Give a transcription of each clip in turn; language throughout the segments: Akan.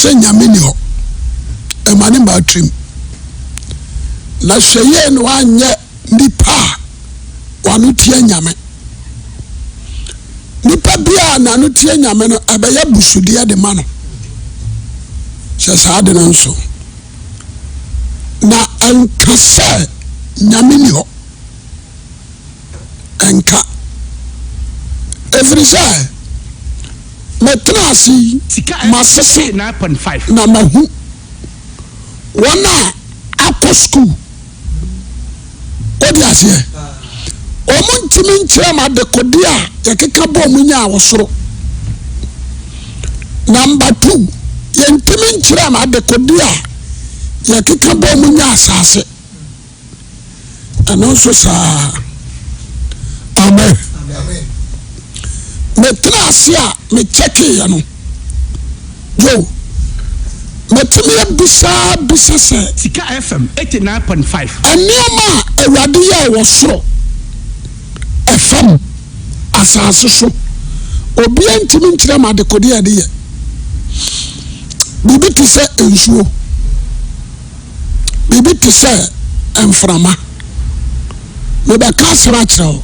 Sɛ Nyame nni hɔ. Ɛma ne mmaa tirim. Na hwɛ yie na woanyɛ nipa a w'ano tia Nyame. Nipa bi a n'ano tia Nyame no, ɛbɛyɛ busudeɛ de ma no. Hyɛ saa ade no nso. Na ɛnka sɛ Nyame nni hɔ. Ɛnka. Ɛfiri sɛ, metena ase yi, masese na mahu wɔn a akɔ sukuu. Wode aseɛ? Wɔn ntumi nkyerɛ m adekodeɛ a yɛkeka bɔ wɔn nyaa wɔ soro. Number two, yɛntumi nkyerɛ m adekodeɛ a yɛkeka bɔ wɔn nyaa asase. Ɛno nso saa. Amen. Metena ase a mekyɛkeeɛ no, yo, matumi abisa bisa sɛ. Sika FM 89.5. Nneɛma a Awurade yɛɛ wɔ soro, ɛfam, asase so, obiara ntumi nkyerɛ me adekodeɛ a ɛde yɛ. Biribi te sɛ nsuo. Biribi te sɛ mframa. Mebɛka asɛm akyerɛ wo.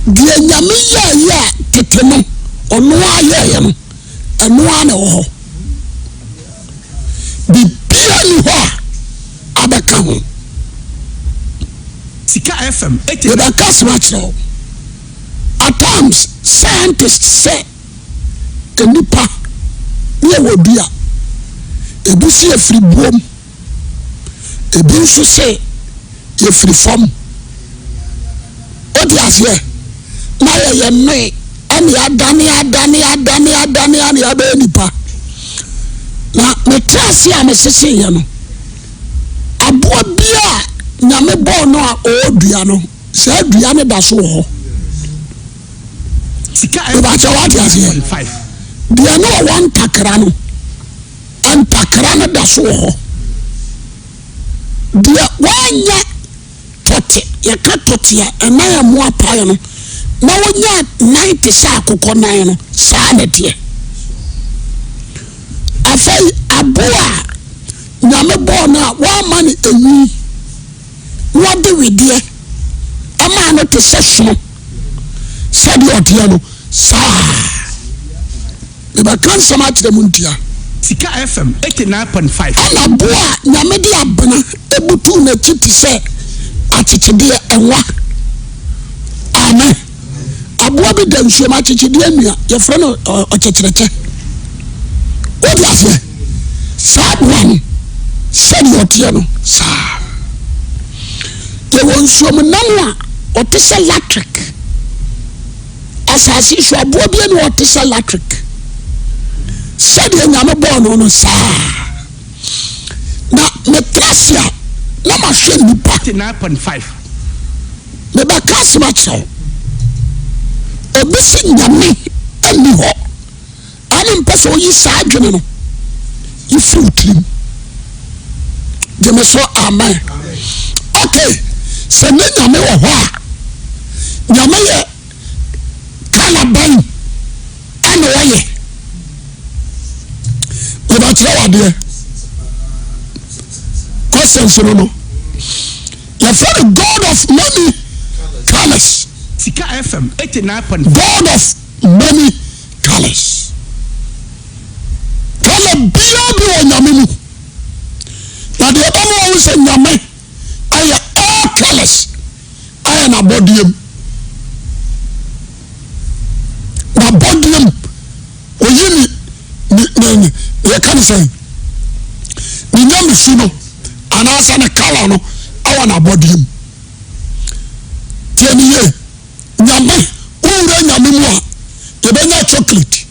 Deɛ Nyame yɛɛyɛ a tete no, ɔno ara yɛɛyɛ no, ɛno ara na ɛwɔ hɔ. Biribiara nni hɔ a abɛka ho. Sika FM. Mebɛka asɛm akyerɛ wo. At times, scientists sɛ nnipa ne yɛwɔ dua. Ebi se yɛfiri buom, ebi nso se yɛfiri fam. Wote aseɛ? Na yɛyɛ nnoe ɛne adane adane adane adane ane abɛyɛ nipa. Na mete ase a meseseeɛ no, aboa bi a Nyame bɔɔ no a ɔwɔ dua no, saa dua no da so wɔ hɔ. Mebakyɛ wate aseɛ? Deɛ ne ɔwɔ ntakra no, ntakra no da so wɔ hɔ. Deɛ wanya tɔte, yɛka tɔte a ɛnan a ɛmo apae no, na wonya nan te sɛ akokɔ nan no, saa na ɛteɛ. Afei aboa a Nyame bɔɔ no a wamma no enwi na ɔde wedeɛ maa no te sɛ sono sɛdeɛ ɔteɛ no saa. Mebɛka nsɛm akyerɛ mo ntia. Sika FM 89.5. Ɛna boa a Nyame de abena ebutuu n'akyi te sɛ akyekyedeɛ ɛnwa. Amen. Aboa bi da nsuom akyekyedeɛ nnua yɛfrɛ no ɔkyɛkyerɛkyɛ. Wode aseɛ? Saa aboa no sɛdeɛ ɔteɛ no saa. Yɛwɔ nsuom nam a ɔte sɛ latrik. Asase so aboa bi ne ɔte sɛ latrik. Sɛdeɛ Nyame bɔɔ no no saa. Na metra ase a na mahwɛ nnipa. 89.5. Mebɛka asɛm akyerɛ wo. Obi se Nyame nni hɔ. Ɛne mpɛ sɛ oyi saa adwene no yi firi wo tirim. Gyeme so amen. Okay, sɛ ne Nyame wɔ hɔ a, Nyame yɛ kala bɛn ɛna ɔyɛ? Mebɛkyerɛ wo adeɛ. Questions no no. Yɛfrɛ no God of many colors. Sika FM 89.5. God of many colors. Color biara bi wɔ Nyame mu. Na deɛ ɛbɛma wɔn sɛ Nyame ɛyɛ all colors ayɛ n'abɔdeɛ mu. N'abɔdeɛ mu. Oyi ne ne ne ne yɛka ne sɛn ne nyamesu no anaasɛ ne color no ɛwɔ n'abɔdeɛ mu. Tie ne yie. Nyame, wowura Nyame mu a, yɛbɛnya chocolate.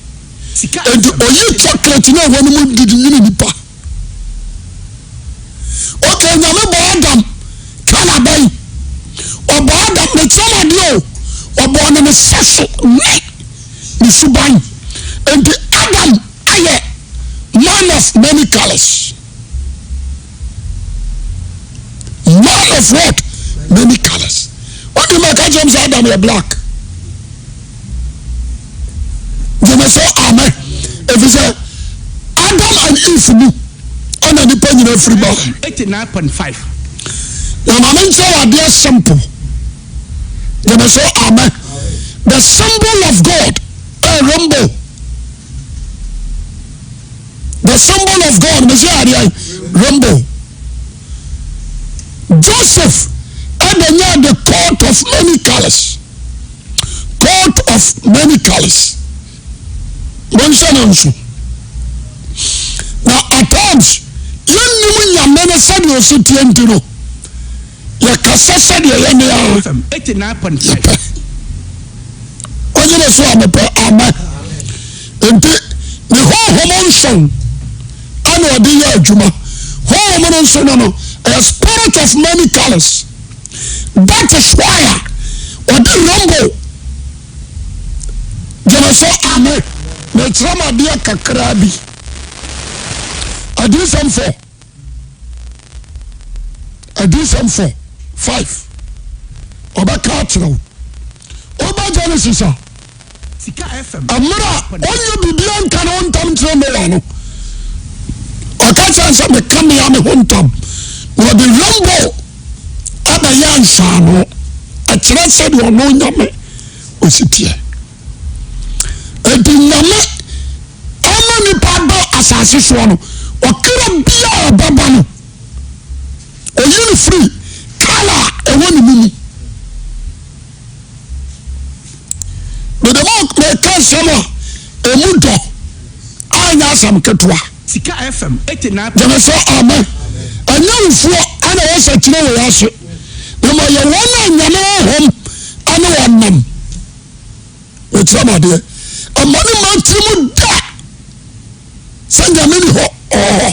Enti oyi chocolate na ɛwɔ no mu didi nyini nipa. Okay, Nyame bɔ Adam kala bɛn? Ɔbɔ Adam, mekyerɛ no adeɛ o, ɔbɔɔ no ne sɛso ne ne suban. Enti Adam ayɛ man of many colors. Man of what? Many colors. Wọ́n ma ka kyerɛ m sɛ Adam yɛ black. Gyeme so amen. Ɛfiri sɛ Adam and Eve mu ɛna nipa nyinaa firi ba. 89.5. Na maame nkyerɛ wɔ adeɛ simple. Gyeme so amen. The symbol of God a rainbow. The symbol of God me sɛ adeɛ rainbow. Joseph ɛna nya the coat of many colors. Coat of many colors. Monhyɛ no nso. Na at times yɛnnim Nyame no sɛdeɛ ɔsi teɛ nti no, yɛkasa sɛdeɛ yɛne ara yɛpɛ. Wogye me so a mepɛ amen. Nti ne honhom nson ɛna ɔde yɛ adwuma. Honhom no nso no no, ɛyɛ spirit of many colors. That is why a ɔde rainbow Gyeme so amen. Mekyerɛ mo adeɛ kakraa bi. Adiyisɛm 4. Adiyisɛm 4 5. Ɔbɛka akyerɛ wo. Woba Genesis a, mmerɛ a ɔnyɛ biribiara nka ne ho ntam nkyerɛ Noa no, ɔka kyerɛ sɛ meka mea me ho ntam. Na ɔde rainbow abɛyɛ nsaano. Ɛkyerɛ sɛdeɛ ɔno Nyame ɔsi teɛ. Enti Nyame ama nipa aba asase soɔ no, ɔkra bia a ɔbɛba no, ɔyi no firi kala a ɛwɔ ne mu mu. Mede mo meka nsɛm a ɛmu dɔ a nyɛ asɛm ketewa. Sika FM 89. Gyeme sɛ amen. Ɛnyɛ wufoɔ ɛna ɛwɔ sɛ kyerɛ wɔ ase. Na ma yɛ wɔn a Nyame honhom ɛne wɔn nam. Mekyerɛ mo adeɛ. Ɛma ne ma tiri mu da sɛ Nyame ni hɔ ɔwɔ hɔ.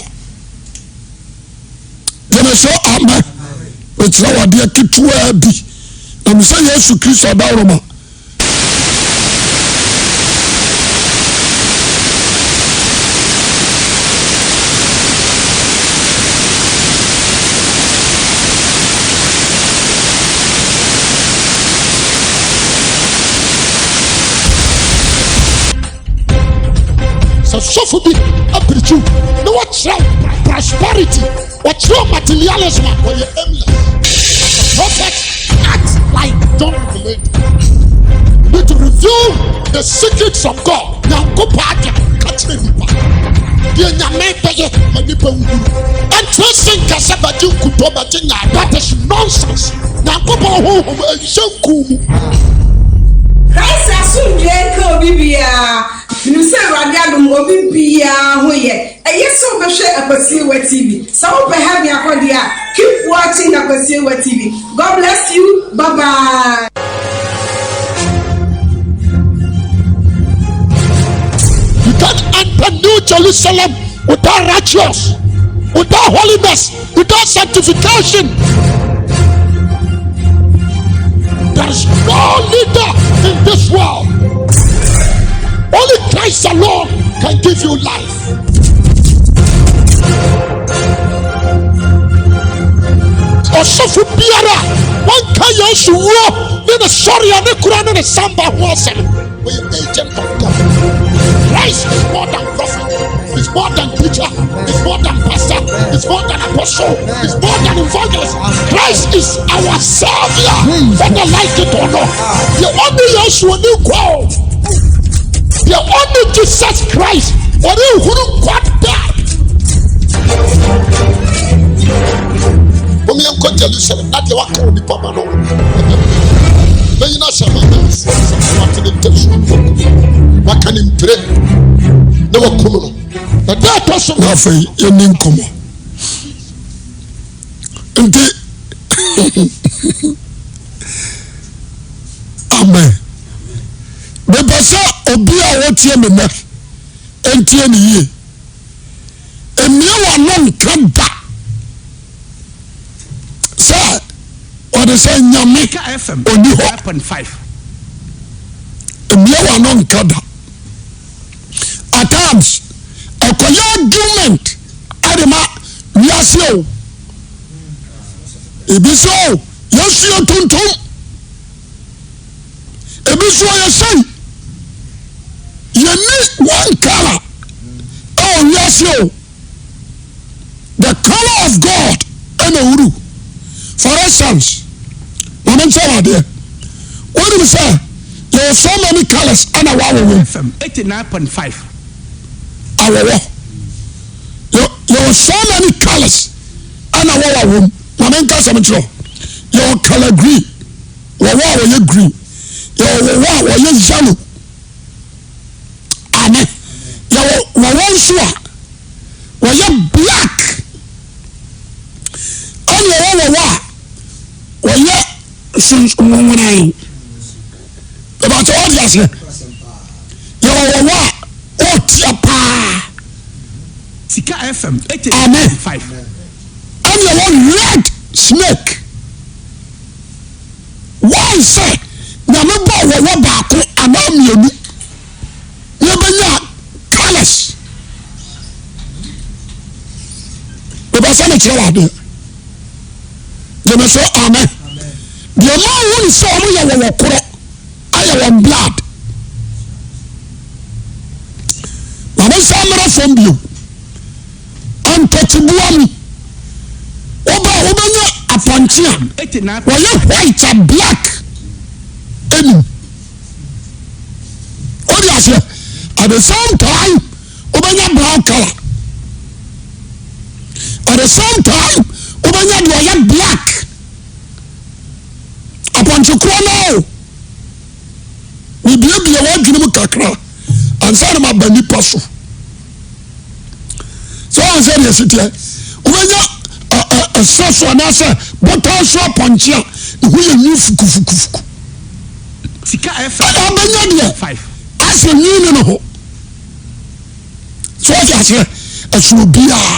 Gyeme sɛ amen. Mekyerɛ wɔ adeɛ ketewaa bi. Na me sɛ Yesu Kristo adaworoma. Sɛ sɔfo bi apirikyiw na wɔkyerɛw prosperity, wɔkyerɛw materialism a, wɔyɛ aimless. The prophet act like John Revelator. You need to reveal the secret from God. Nyankopɔn adi ka kyerɛ nipa. Deɛ nyame bɛyɛ ma nipa nhunu. Ɛnkyerɛ sɛ nkasa bɛgye nkutɔ bɛgye nyaa. That is nonsense. Nyankopɔn honhom ɛnhyɛ nkuu mu. Christ asomdwoeɛ nka obi biara. Menim sɛ Awurade adom obi biara ho yɛ. Ɛyɛ sɛ wobɛhwɛ Akwasiewa TV. Sɛ wopɛ heaven akɔ deɛ a, keep watching Akwasiewa TV. God bless you. Bye bye. You can't enter New Jerusalem without righteous, without holiness, without sanctification. There is no leader in this world. Only Christ alone can give you life. Ɔsɔfo biara wɔnka Yesu wuo ne ne sɔre a ne kura ne ne samba ho asɛm. Ɔyɛ agent of devil. Christ is more than prophet, is more than teacher, is more than pastor, is more than apostle, is more than evangelist. Christ is our savior, whether like it or not. The only Yesu oni nkwa o. The only Jesus Christ ɔne nhunu nkwa da. Mom yɛnkɔ Jerusalem na deɛ waka onipa ma no bɛyi no ahyɛ ma nanfoɔ sɛ wate ne ntasuo waka ne mpire na wakum no na da ɛtɔ so na afei yɛni nkɔmmɔ nti amen mepɛ sɛ obi a wɔtie me nnɛ ntie ne yie mmie w'ano nka da sɛ ɔde sɛ nyame ɔni hɔ mmie w'ano nka da at times ɛkɔyɛ argument ɛde ma wiase o ebi sɛ o yesu yɛ tuntum ebi nso ɔyɛ sɛn yɛni one color ɛwɔ wiase o. law of God ɛna wuru. For instance, ma me nkyerɛ wo adeɛ. Wonim sɛ yɛwɔ so many colours ɛna wɔ awɔwɔ mu. FM 89.5. Awɔwɔ. Yɛwɔ so many colours ɛna wɔ awɔwɔ mu. Ma me nka sɛm nkyerɛ wo. Yɛwɔ colour green. Wɔwɔ a wɔyɛ green. Yɛwɔ wɔwɔ a wɔyɛ yellow. Amen. Yɛwɔ wɔwɔ nso a wɔyɛ black. Ɛna yɛwɔ wɔwɔ a wɔyɛ nwonwonan. Ɛbɛkyɛ wɔde aseɛ. Yɛwɔ wɔwɔ a ɔretia paa. Sika FM Amen. 89.5. Ɛna yɛwɔ red snake. Why sɛ Nyame bɔɔ wɔwɔ baako anaa mmienu na yɛbɛnya colours? Mepɛ sɛ mekyerɛ wo adeɛ. Gyeme so amen. Deɛ ma wohu ne sɛ wɔn yɛ wɔwɔ korɔ ayɛ wɔn blood. Ma me nsa mmra fam bio. Ntɔteboa mu, woba a wobɛnya apɔnkye a wɔyɛ white a black anim. Wode aseɛ? At the same time, wobɛnya brown color. At the same time, wobɛnya deɛ ɔyɛ black. Apɔnkye korɔ no o. Mebiebie w'adwene mu kakra ansa na maba nipa so. Sɛ wɔn sɛ deɛ si teɛ, wobɛnya ɛsɛ so anaasɛ bɔtɔ so apɔnkye a ne ho yɛ nwi fukufukufuku. Sika FM. Ɛna wobɛnya deɛ 5. asɛ nwi ne ne ho. So wɔte aseɛ ɛsono biara.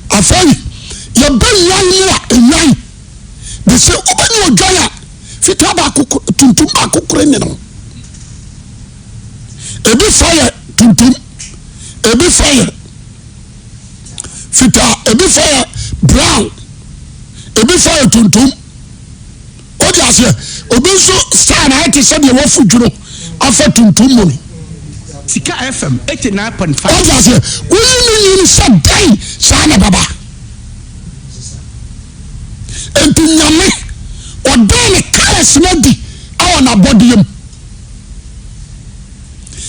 Afei yɛbɛ nwan mu a nwan de sɛ wobɛnya odwan a fitaa baako tuntum baako koro ne no. Ebi fa yɛ tuntum, ebi fa yɛ fitaa, ebi fa yɛ brown, ebi fa yɛ tuntum. Wode aseɛ? Obi nso style na ayɛ te sɛ deɛ wafu dwono afa tuntum mu no. Sika FM 89.5. Wode aseɛ? Woyi ne nyini sɛ dɛn saa na bɛba. Enti Nyame ɔdaa ne colours no adi wɔ n'abɔdeɛ mu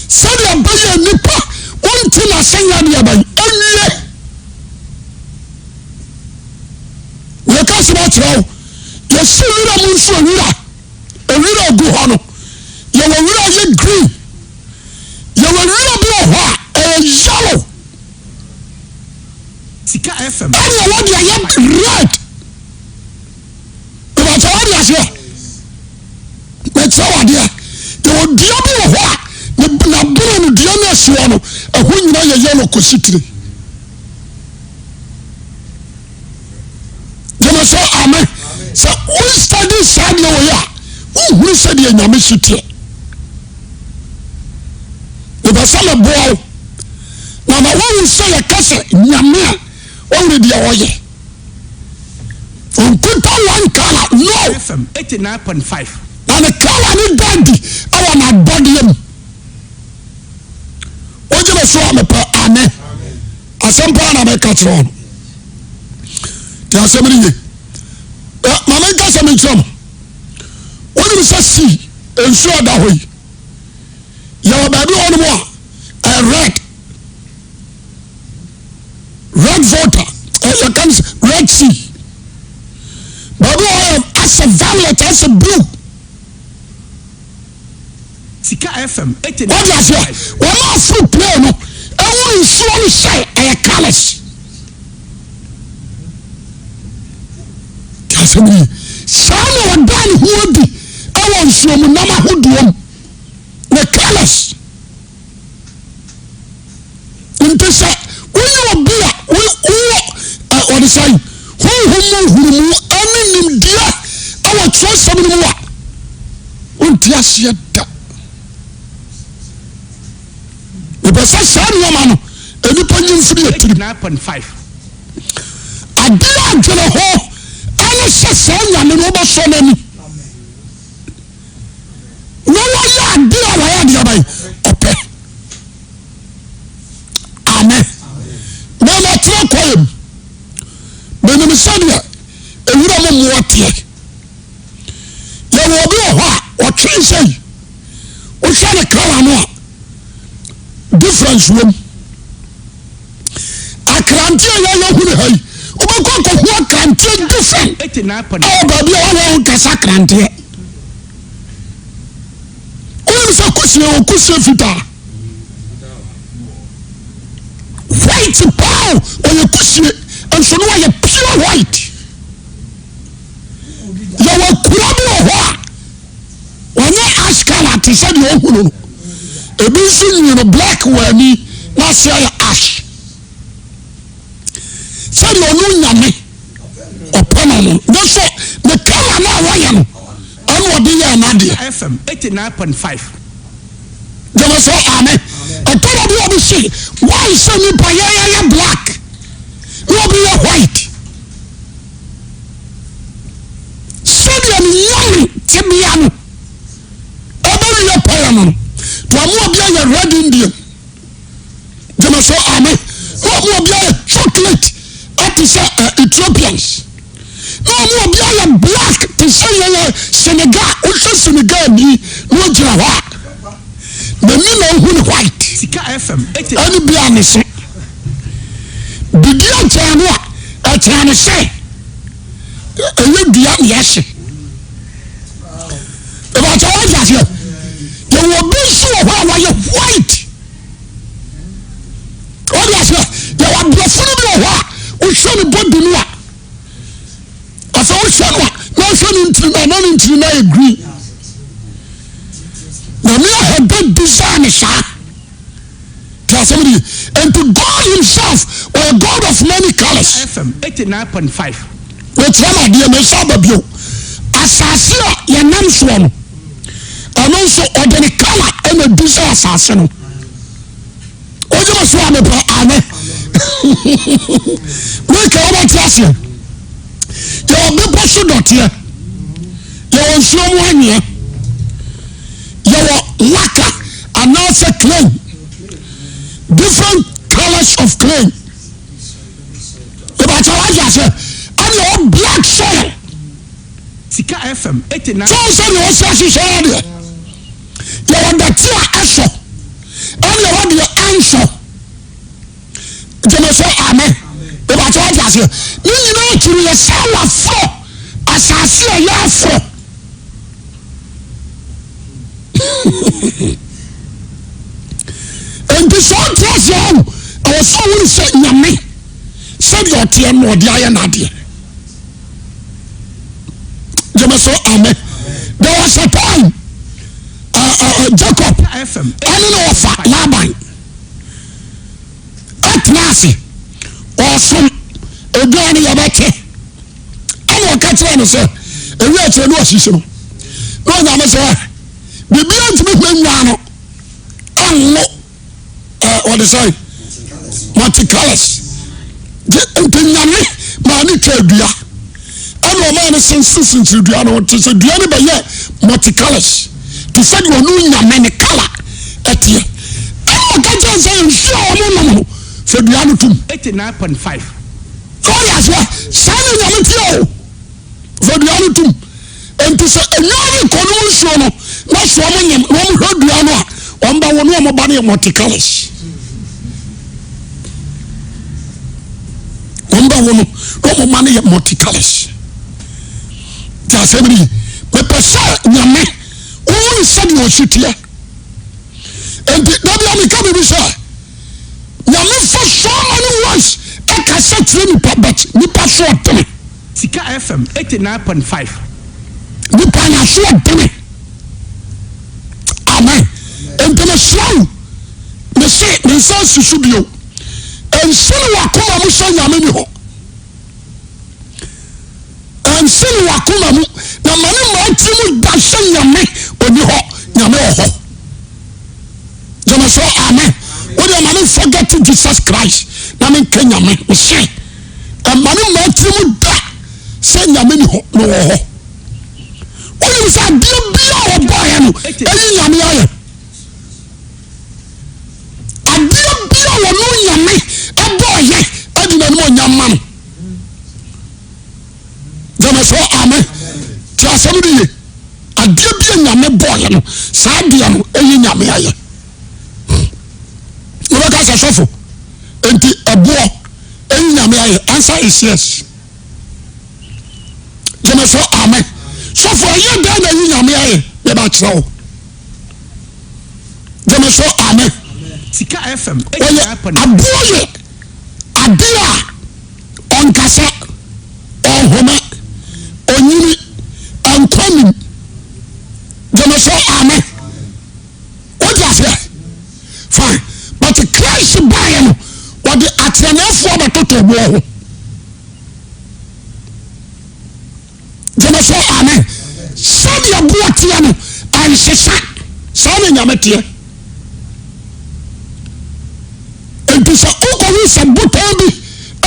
sɛdeɛ ɛbɛyɛ nnipa wonte n'ase nyɛ deɛ bɛn ɛnwie. Yɛka sɛm akyerɛ wo, yɛsi wura mu nso owura, owura gu hɔ no, yɛwɔ wura yɛ green, yɛwɔ wura bi wɔ hɔ a ɛyɛ yellow. Sika FM. Ɛna ɛwɔ deɛ yɛ red. Ìbàtà wọ́n di aseɛ. Mɛkyerɛ wɔ adeɛ. Yɛwɔ dua bi wɔ hɔ a n'aboro no dua no asi hɔ no ɛho nyina yɛ yellow kɔsi tire. Gyeme sɛ amen. Sɛ wo study saa deɛ wɔ yɛ a wohunu sɛdeɛ Nyame si teɛ. Mepɛ sɛ meboa wo na ma woahu sɛ yɛka sɛ Nyame a wohunu deɛ ɔyɛ. Ɔnkuta one colour no. FM 89.5. Na ne colour ne da adi wɔ n'abɔdeɛ mu. Wogye me so a mepɛ amen. Asɛm paa na meka kyerɛ wo no. Te asɛm no ye. Ma menka sɛ menkyerɛ mo. Wonim sɛ sea nsuo a ɛda hɔ yi yɛwɔ baabi wɔ nom a ɛyɛ red red volta yɛka no red sea baabi wɔ hɔ yɛ asɛ violet asɛ blue Sika FM wọ́n di aseɛ 89.5. wɔn a aforo plane no ɛwɔ nsuo no sɛ ɛyɛ colours tí asɛm yi saa na ɔda ne ho adi ɛwɔ nsuo mu nam ahodoɔ mu ne colours nti sɛ woyɛ obi a wowɔ ɔde sɛn honhom mu nhunumu ɛne nimdeɛ ɛwɔ twerɛsɛm no mu a wonte aseɛ da. Mepɛ sɛ saa nneɛma no nnipa nyi mfiri yɛ tirim. 89.5. Adeɛ a dwene ho ɛne sɛ saa nyame no wobɛsɔ n'ani na wɔyɛ adeɛ a wɔyɛ adeɛ bɛn ɔpɛ. Amen. Mɛmɛtena kwaeɛ mu. teɛ. Yɛwɔ obi wɔ hɔ a ɔtwe sɛi, wohwɛ ne kala no a, difference wom. Akranteɛ a yɛyɛ hunu ha yi, wobɛkɔ akɔhu akranteɛ different ɛwɔ baabi a wɔwɔ wo nkasa akranteɛ. Wonim sɛ kusie wɔ kusie fitaa. White paa ɔyɛ kusie nso no ɔyɛ pure white. Yɛwɔ kura bi wɔ hɔ a ɔnyɛ ash color te sɛ deɛ ɔhunu no. Ebi nso nwi no black wɔ ani na aseɛ yɛ ash. Sɛdeɛ ɔno nyame ɔpɛ no no ne so ne color no a wɔyɛ no ɛna ɔde yɛɛ n'adeɛ. FM 89.5. Gyeme so amen. Ɛtɔ da bi a obi se why sɛ nipa yɛn yɛyɛ black na obi yɛ white. Sɛdeɛ ne nyame tebea no ɛbɛwie pɛyɛ no no to ɔmo obi ayɛ red Indian. Gyeme so amen. Na ɔmo obi ayɛ chocolate ɛte sɛ eh, Ethiopians. Na ɔmo obi ayɛ black te sɛ yɛyɛ Senegal. Wohwɛ Senegal ni na ogyina hɔ a n'ani na ohu ne white. Sika FM ɛne bi a ne se biribi akyɛn no a ɛkyɛn ne sɛ ɛyɛ dua ne yɛahye ìbàkyɛ wọ́n ti aseɛ yɛwɔ obi nso wɔ hɔ a wɔyɛ white wọ́n ti aseɛ yɛwɔ aborɔfo no bi wɔ hɔ a wohwɛ ne body no a afei wohwɛ no a na wohwɛ ne ntiri no a na ne ntiri no ayɛ green nyame ahɛdɛ design saa ti asɛm de nti God himself ɔyɛ God of many colours. FM 89.5. Wɔkyerɛ no adeɛ mɛsa aba bio. Asase a yɛnam soɔ no, ɛno nso ɔde ne kala ɛna di sɛ asase no. Wogye me so a mepɛ ame. Meka wobɛte aseɛ. Yɛwɔ bepɔ so dɔteɛ, yɛwɔ nsuo mu anwea, yɛwɔ laka anaasɛ clay, different colors of clay. Ìbàkyɛ wáyé ase ɛna ɛwɔ black soil. Sika FM 89. Sɛ sɛ deɛ wɔsi ahyehyɛ yɛ deɛ yɛwɔ dɛte a ɛsɔ ɛna ɛwɔ deɛ ɛnsɔ gyeme sɛ amen. Ìbàkyɛ wáyé ase ne nyinaa akyiri yɛ sɛ waforo asase a yɛ aforo. Enti sɛ ɔte aseɛ ɔho ɛwɔ sɛ ɔhunu sɛ nyame sɛdeɛ ɔteɛ no ɔde ayɛ n'adeɛ. Gyeme so amen. There was a time uh, uh, uh, Jacob ɛne ne ɔfa Laban ɛtena ase ɔsom odwan no yɛbɛkyɛ ɛna ɔka kyerɛ no sɛ ewi akyerɛ no ɔsisi no na ɔnyame sɛ biribiara ntumi hwɛ nwa no ɛnwo ɛ wɔde sɛ multicolours nti nyame maa ne twa dua ɛna ɔmaa no sensensensere dua no te sɛ dua no bɛyɛ multicolours te sɛ deɛ ɔno nyame ne kala ɛteɛ ɛna ɔka kyerɛ sɛ nsuo a wɔn nom no fɛ dua no tom. 89.5. Sɔre aseɛ saa na nyame teɛ o. Fa dua no tom. Enti sɛ nnwan no kɔ nom nsuo no na sɛ wɔn nyem na wɔn hwɛ dua no a, wɔn ba wɔn ne wɔn ba no yɛ multicolours. Wɔn ba wɔn no na wɔn ma no yɛ multicolours. Ti asɛm ni mepɛ sɛ nyame wɔn ne sɛdeɛ ɔsi teɛ. Enti dabi a meka biribi sɛ nyame fa so many ways ɛkasa kyerɛ nipa but nipa so ɔtene. Sika FM 89.5. Nipa yɛ aso ɔdene. Amen. Nti mesrɛ wo, mese me nsa nsi so bio. Ɛnsi no wakoma mu sɛ Nyame ni hɔ. Ɛnsi no wakoma mu na ma ne ma ɔtiri mu da sɛ Nyame ɔni hɔ, Nyame wɔ hɔ. Gyeme so amen. Wode ma me forget Jesus Christ na menka Nyame. Mese Ɛmma ne mma tirim da sɛ Nyame ni hɔ na ɔwɔ hɔ. Wonim sɛ adeɛ biara a ɔbɔeɛ no ɛyi Nyame ayɛ. Adeɛ biara a ɔno Nyame ɛbɔeɛ ɛde n'anim onyam ma no. Gyeme so amen. Saa adeɛ no ɛyi Nyame ayɛ. Wobɛka sɛ sɔfo, enti ɛboɔ ɛyi Nyame ayɛ? Answer is yes. Gyeme so amen. Sɔfo ɛyɛ dɛn na ɛyi Nyame ayɛ? Meba kyerɛ wo. Gyeme so amen. Sika FM. Ɔyɛ aboɔ yɛ adeɛ a ɔnkasa, ɔnhome, ɔnyini, nkwa nim. Gyeme so amen. Wote aseɛ? Fine. But Christ baeɛ no, wɔde ateneneefoɔ bɛtoto boɔ ho. Gyeme so amen. Sɛdeɛ boɔ teɛ no, ɛnsesa. Saa na Nyame teɛ. Enti sɛ wokɔhu sɛ botan bi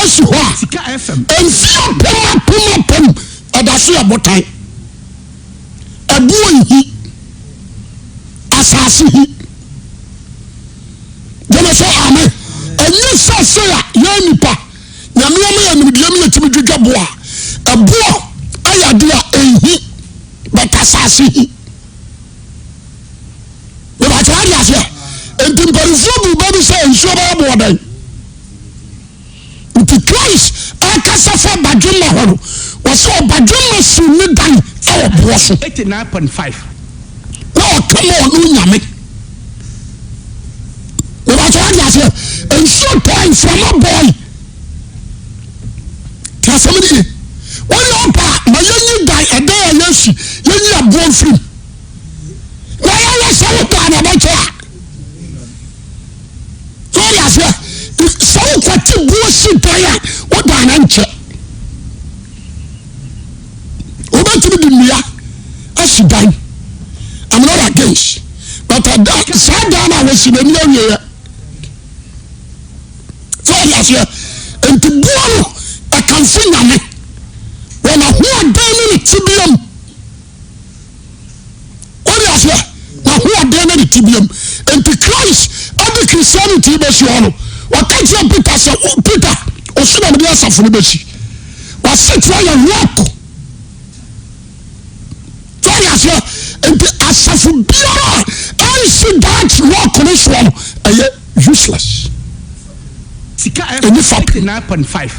asi hɔ a, mfeɛ apem apem apem ɛda so yɛ botan. Ɛboɔ nhi, asase hi. Gyeme so amen. Ɛnyɛ sɛ sɛ a yɛn nipa Nyame ama yɛn nimdeɛ ma yɛtumi dwidwa boɔ a, ɛboɔ ayɛ adeɛ a ɛnhi but asase hi. Mebakyɛ wade aseɛ. Nti mpanimfoɔ bu ba bi sɛ nsuo bɛyɛ boɔ dɛn? Nti Christ ɛkasa fa badwemma hɔ no, wɔsɛ ɔbadwemma si ne dan ɛwɔ boɔ so. 89.5. Na ɔka ma ɔno Nyame. Mebakyɛ wade aseɛ. Nsuo tɔe, mframa bɔe. Te asɛm no ye. Wɔne ɔpa a ma yɛnyi dan ɛdan a yɛasi, yɛnyi aboɔ mfirim. Na yɛyɛ sɛ wo daa na ɛbɛkyɛ a. So wɔde aseɛ sɛ wokwati buo si dan a wo dan no nkyɛ. Wobɛtumi de nnua asi dan. I'm not against. But ɛda saa dan no a wɔsi no ani awieɛ. So wɔde aseɛ nti buo no ɛkamfo Nyame wɔ n'ahoɔden ne ne tebeam. Wode aseɛ? N'ahoɔden ne ne tebeam. Enti Christ de Christianity bɛsi hɔ no, ɔka kyerɛ Peter sɛ, Peter, ɔso na mede asafo no bɛsi. W'asetra yɛ rock. So wode aseɛ? Enti asafo biara a ɛnsi that rock no soɔ no, ɛyɛ useless. Sika Ɛni FM fapem. 89.5.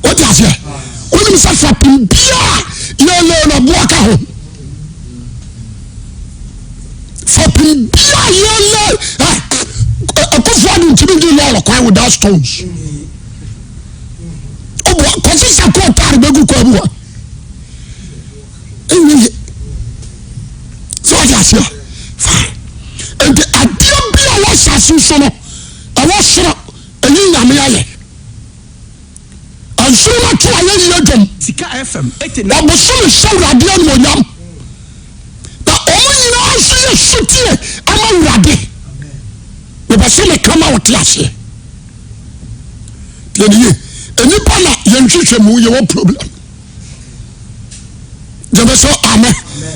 Wote aseɛ? Wonim sɛ fapem biara yɛlɛ na boa ka ho. Fapem biara yɛlɛ ɛkofo ado ntumi di lɔɔre kwan without stones. Ɔbɔ kɔsi sɛ kɔɔ taare bɛgu kwan mu hɔ. Ɛnyɛ yie. So wote aseɛ? Fine. Nti adeɛ bi a wɔ asase so no ɛwɔ soro ɛyi nyame ayɛ. Nsoromma to ayɛyie dwom. Sika FM 89. Ɔbosome hyɛ Awurade animuonyam. Na wɔn nyinaa nso yɛ sotie ama Awurade. Mepɛ sɛ meka ma wɔte aseɛ. Tie ne yie. Nnipa na yɛn hwehwɛ mu yɛwɔ problem. Gyeme so amen.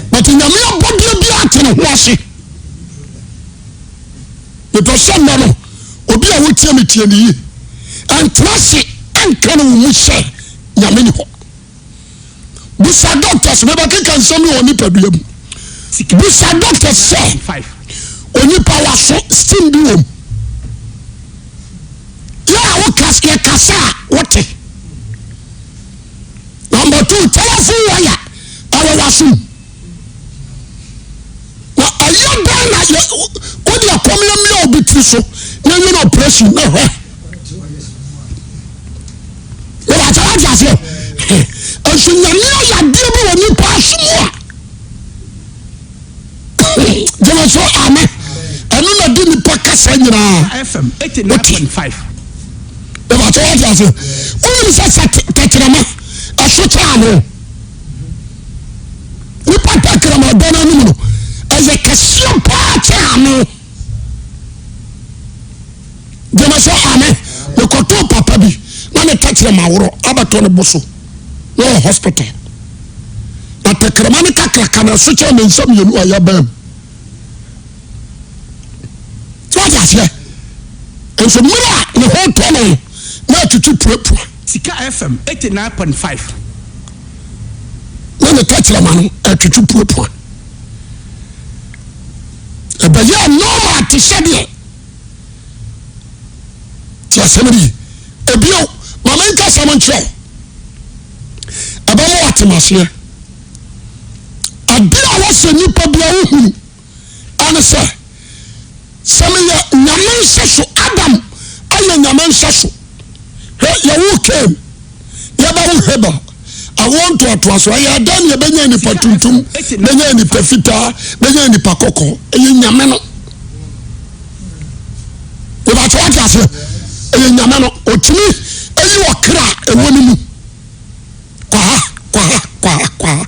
But nyame abɔdeɛ bi ate ne ho ase. Mepɛ sɛ nnɛ no, obi a wotie me tie me yie. Ɛntena ase ɛnka no wo mu sɛ Nyame ni hɔ. Bisa doctors, mebɛkeka nsɛm bi wɔ nipadua mu. Bisa doctors sɛ onipa waso steam bi wɔ mu. Yɛ a woka yɛkasa a wote. Number two, telephone wire ɛwɔ wasom. Na ɛyɛ dɛn na yɛ wode akɔmiamia obi tiri so na ɛnyɛ no operation na hwɛ wɔbɛkyɛ wate aseɛ nso nyame ayɛ adeɛ bi wɔ nipa aso mu a gyeme so ame ɛno na de nipa kasa nyinaa wote wɔbɛkyɛ wate aseɛ wonim sɛ sɛ tɛkyerɛma ɛso kyɛ ano Nipa tɛkrɛma ɔdɔ no anim no, ɛyɛ kɛseɛ paa kyɛn ano. Gyeme sɛ ame. Mekɔtoo papa bi na ne tɛkrɛma aworɔ abɛtɔ ne bo so na ɔwɔ hospital. Na tɛkrɛma no kakraka na ɛso kyɛn me nsa mmienu a yɛbɛn mu. So wate aseɛ? Nso mmerɛ a ne ho tɔ no na atutu puapua. Sika FM 89.5. Na ne tɛkyerɛma no atutu puapua. Ɛbɛyɛɛ normal te sɛ deɛ te asɛm no yi. Ebio, ma menka asɛm nkyerɛ wo. Ɛbɛma wate maseɛ. Adeɛ a wɔsɛ nipa bia wohunu ɛne sɛ, sɛ meyɛ Nyame nsɛso, Adam ayɛ Nyame nsɛso. Hwɛ, yɛwoo Cain, yɛbɛwo Habel. Awoɔ ntoatoasoɔ, ɛyɛ ɛdɛn na yɛbɛnya nipa tuntum, bɛnya nipa fitaa, bɛnya nipa kɔkɔɔ? Ɛyɛ Nyame no. Ìbàtí wọ́n ti aseɛ, ɛyɛ Nyame no. Ɔtumi ɛyi ɔkra a ɛwɔ ne mu. Kwaha, kwaha, kwaha, kwaha.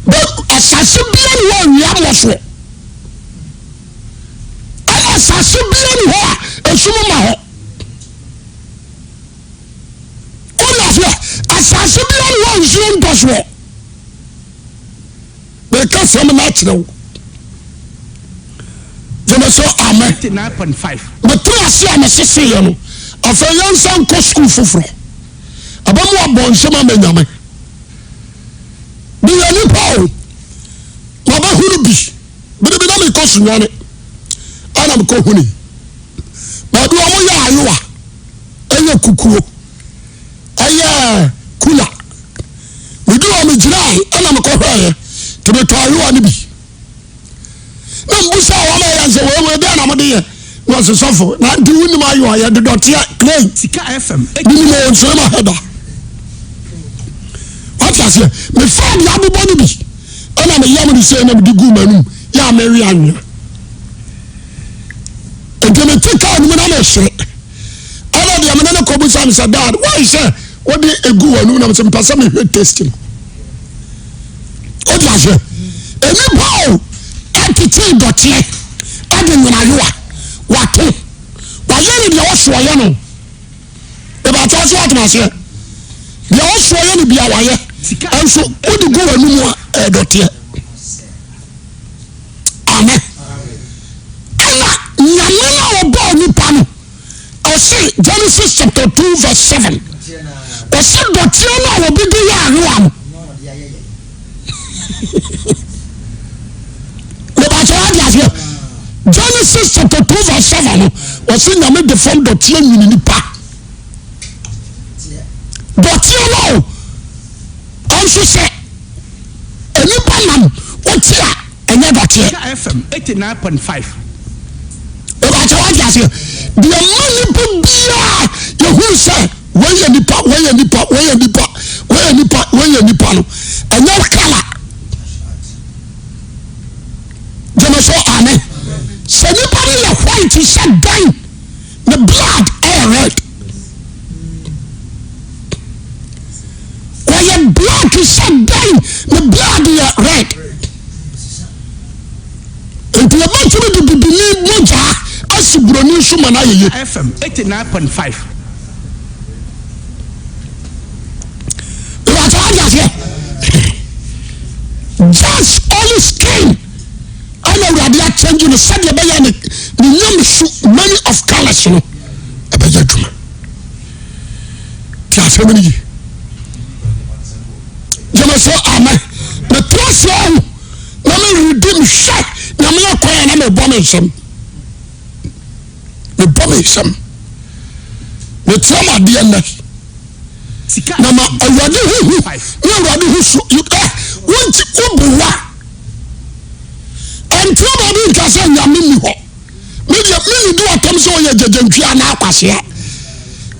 Bɛ asase bia ni hɔ a awia mmɔ soɔ. Ɛna asase bia ni hɔ a esum ma hɔ. Wọ́n aseɛ, asase bia ni hɔ a nsuo ntɔ soɔ. Meka sɛm no akyerɛ wo. Gyeme so amen. Metere ase a meseseeɛ no, afei yɛnsa nkɔ sukuu foforɔ. Ɛbɛmo abɔ nsɛm ama nyame. Meyɛ nipa o, mabɛhunu bi. Bere bi na mekɔ Sunyani, ɛna mekɔhuni. Baabi wɔn yɛ ayowa, ɛyɛ kukuo. Ɛyɛ kula. Medu hɔ megyinae ɛna mekɔhwɛeɛ nti metɔ ayowa no bi. Na mbusa wɔn a ɛyɛ sɛ wei wei dɛn na mode yɛ na ɔse sɔfo na nti wonim ayowa yɛde dɔteɛ clay. Sika FM. Menim ɔwɔ nsuo ma hɛ da. Wate aseɛ mefaa deɛ abobɔ no bi ɛna meyam no sei na mede guu m'anum yɛ a mewe anwea. Nti mete kaa no mu na mesere. Ɛna deɛ mene no kɔbusa no sɛ dad why sɛ wode egu w'anum nam sɛ mpɛ sɛ mehwɛ taste no. Wode aseɛ nnipa o ɛtete dɔteɛ ɛde nwonayowa wato wayɛ no deɛ ɔsoɔ yɛ no ɛbɛkyɛ sɛ woatena aseɛ deɛ ɔsoɔ yɛ no bia wayɛ ɛnso wode gu w'anum a ɛdɔteɛ. Amen. Ɛna Nyame no a ɔbɔɔ nipa no, ɔse Genesis chapter 2 verse 7, ɔse dɔteɛ no a obi de yɛ ayowa no. Mebakyɛ wade aseɛ. Genesis chapter 2 verse 7 no, ɔse Nyame de fam dɔteɛ nwini nipa. Dɔteɛ no ɔnso sɛ Onipa nam wote a ɛnyɛ dɔteɛ. Sika FM 89.5. Ìbàkyɛ wate aseɛ. Deɛ ma nipa biara yɛhunu sɛ wei yɛ nipa, wei yɛ nipa, wei yɛ nipa, wei yɛ nipa, wei yɛ nipa no, ɛnyɛ kala. Gyeme so amen. Sɛ nipa no yɛ white sɛ dan, ne blood ɛyɛ red. Ɔyɛ black sɛ dɛn ne blood yɛ red. Nti yɛbɛtumi de bibini mogya asi buroni so ma no ayɛ yie. FM 89.5. Ìwàtí wàá di aseɛ. Just only skin ɛna awurade akyɛngye no sɛdeɛ ɛbɛyɛ ne ne nyamesu many of colours no ɛbɛyɛ adwuma. Ti asɛm no yi. Gyeme so amen. Metra ase ahu na meredi mehwɛ nyame akwan a na mebɔ me nsɛm. Mebɔ me nsɛm. Metra m adeɛ nnɛ. Na ma awurade ho hu ne awurade ho su. Wonti wobowa. Ɛntra baabi nka sɛ nyame nni hɔ. Me deɛ me nidi ɔtɛm sɛ ɔyɛ gyegyentwi anaa kwasea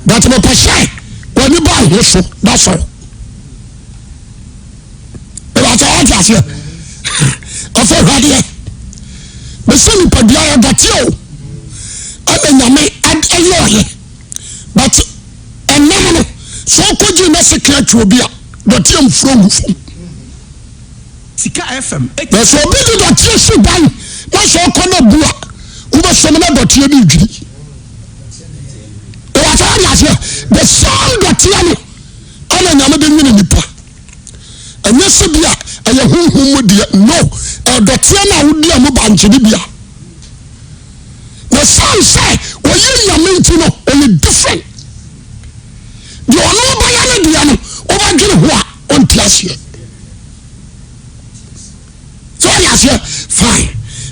but mepɛ sɛ w'ani ba ho so that's all. Ɛbɛkyɛ wate aseɛ ɔfɛ hwadeɛ mesi nipadua yɛ dɔteɛ o ɛna nyame ɛyɛ ɔyɛ but ɛnam no sɛ ɔkɔgye na sɛ kra twi obi a dɔteɛ mfuro ngu fam. Sika FM. Na sɛ obi de dɔteɛ si dan na sɛ ɔkɔ na bu a, wobɛsɔm na dɔteɛ no redwiri. Ɛwɔ sɛ wode aseɛ. The same dɔteɛ no ɛna Nyame de nwene nipa. Ɛnyɛ sɛ bi a ɛyɛ honhom mu deɛ no, ɛdɔteɛ no a wodi a mu bankye no bi a. Na sane sɛ ɔyɛ Nyame nti no, ɔyɛ different. Deɛ ɔno ɔbɛyɛ no deɛ no, wobɛdwene ho a, ɔnte aseɛ. Sɛ ɔde aseɛ fine.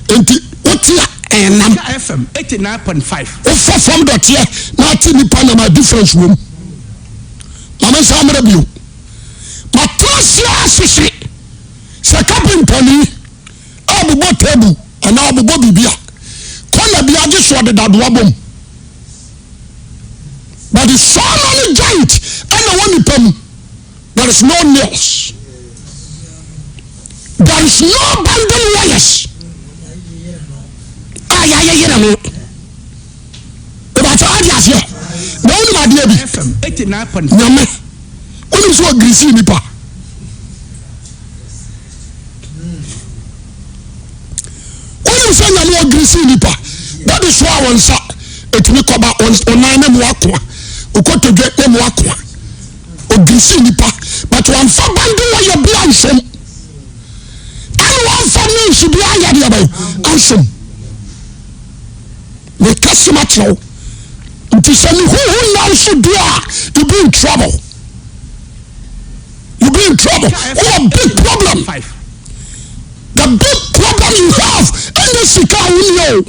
Nti wote a. Ɛnam. Sika FM 89.5. Wofa fam dɔteɛ na ate nipa nam a difference wom. Ma me nsa mmerɛ bio. Matena ase ara sese sɛ kapentani a bobɔ table anaa ɔbobɔ biribi a kɔna bi agye so ɔde dadoa bom. But so many giant ɛna wɔ nipa mu. There is no nails. There is no binding wires. A yɛayeyere no. Ìbàtí ɔdi aseɛ. Na wonim adeɛ bi. FM 89.5. Nyame. Wonim sɛ ɔgirisi nipa. Wonim sɛ nyame ɔgirisi nipa. That is why wɔn nsa etumi kɔba wɔn nan ne mu akoa. Okotodwe ne mu akoa. Ɔgirisi nnipa but wamfa bande wire bi ansom ɛna wamfa nails bi ayɛ deɛ bɛn ansom. Meka sɛm akyerɛ wo nti sɛ ne huhu nna wo so deɛ a you be in trouble. You be in trouble. Wowɔ big problem. The big problem you have ɛnyɛ sika a wonni o.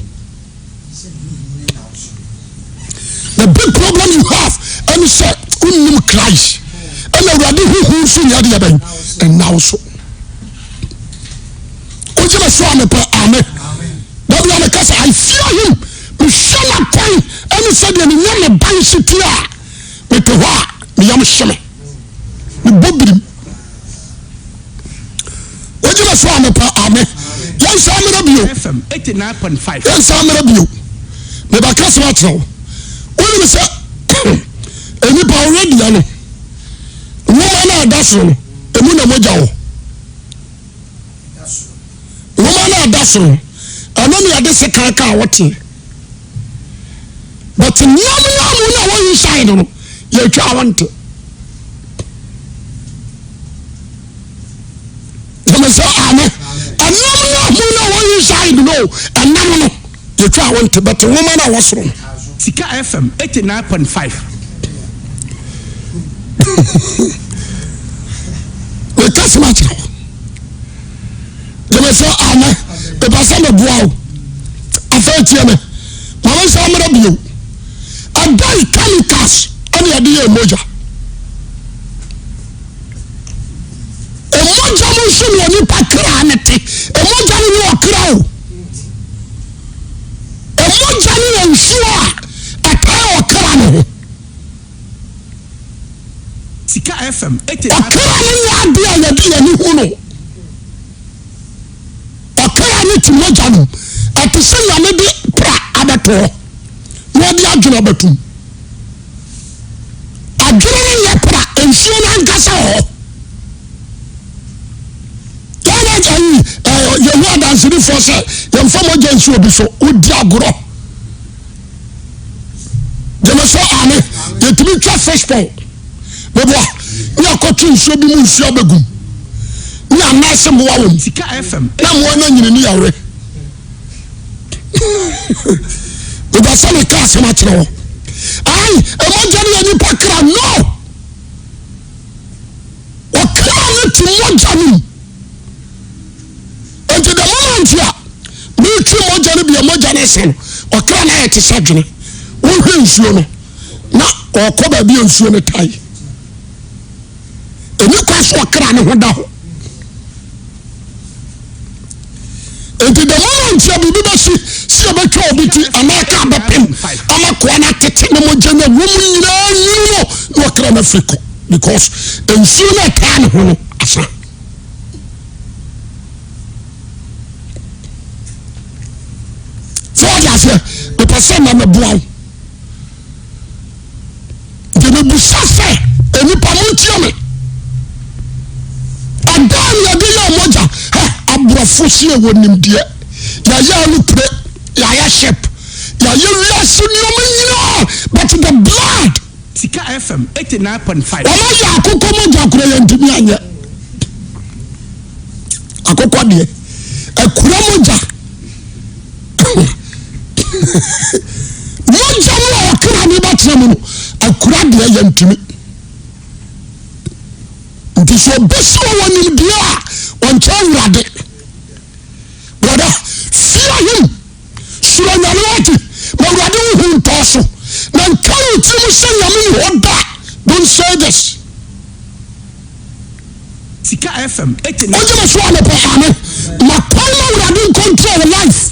The big problem you have ɛne sɛ wonnim Christ ɛna awurade huhu nso nyɛ deɛ bɛn ɛnna wo so. Wogye me so a mepɛ ame. Dabi a meka sɛ I fear him. Mehwɛ n'akwan ɛne sɛdeɛ ne nyame ban si tie a mete hɔ a meyam hye me. Mebɔ birim. Wogye me so a mepɛ ame. Yɛnsa mmerɛ bio. FM 89.5. Yɛnsa mmerɛ bio. Mebɛka sɛm akyerɛ wo. Wonim sɛ nnipa ɔwɛ deɛ no nwoma no a ɛda soro no emu na mogya wɔ. Nwoma no a ɛda soro no ɛno na yɛde sekan ka a wɔteɛ. But nneɛma no a mu na wɔ inside no yɛtwa a wɔnte. Gyeme sɛ ame. Ɛnam no ahu na wɔ inside no ɛnam no yɛtwa a wɔnte but nwoma no a wɔ soro no. Sika FM 89.5. Meka sɛm akyerɛ wo. Gyeme sɛ ame. Mepɛ sɛ meboa wo. Afei tie me. Ma me nsa mmerɛ bio. Ɛdɛn chemicals ɛne ɛde yɛ mogya? Mogya no nso ne onipa kra no te. Mogya no ne ɔkra o. Mogya no yɛ nsuo a ɛtaa ɔkra no ho. Sika FM. Ɔkra no nyɛ adeɛ a yɛde yɛn ani hu no. Ɔkra no te mogya no mu. Ɛte sɛ Nyame de pra abɛto hɔ na ɔde adwene abɛtom. Adwene no nyɛ pra, nsuo no ankasa wɔ hɔ. Ghana ayi Yehowa adansedifoɔ sɛ yɛmfa mogya nsi obi so, wodi agorɔ. Gyeme sɛ ame, yɛtumi twa fish pond. Meboa, ne akɔtwe nsuo bi mu nsuo abɛgum. Ne anaase mmoa wɔ mu. Na mmoa no anyini ne yɛwe. Mepɛ sɛ meka asɛm akyerɛ wo. Ai, mogya no yɛ nipa kra. No! Ɔkra no te mogya no mu. Enti the moment a meretwi mogya no bia mogya no asa no, ɔkra no ayɛ te sɛ dwene. Wohwɛ nsuo no, na ɔkɔ baabi a nsuo no tae. Ɛni kwa so ɔkra no ho da hɔ. Nti the moment a biribi bɛsi si ɛbɛtwa obi ti anaa kaa bɛpem ama koa no atete ne mogya no wɔn nyinaa nwunu no na ɔkra no afiri kɔ because nsuo no ɛtaa ne ho no asa. Sɛ wɔde aseɛ mepɛ sɛ na meboa wo. Nti mebisa sɛ, nnipa montie me. Ɛdɛn na yɛde yɛ mogya? Hɛ, aborɔfo si ɛwɔ nimdeɛ. Yɛayɛ alupre, yɛayɛ ship, yɛayɛ wiase nneɛma nyinaa, but the blood. Sika FM 89.5. Wɔn ayɛ akokɔ mogya kora yɛntumi anyɛ. Akokɔ deɛ, akura mogya. Mogya no a ɔkra ne bɛtena mu no, akura deɛ yɛntumi. Nti sɛ ɔbɛsi wɔ wɔ nimdeɛ a, ɔnkyɛ awurade. Brother, fear him. w'abrabɔ so, na nka wo tirim sɛ Nyame ni hɔ da. Don't say this. Sika FM 89. Wogye me so anɔpa aane. Ma kwan ma Awurade ncontrol wo life.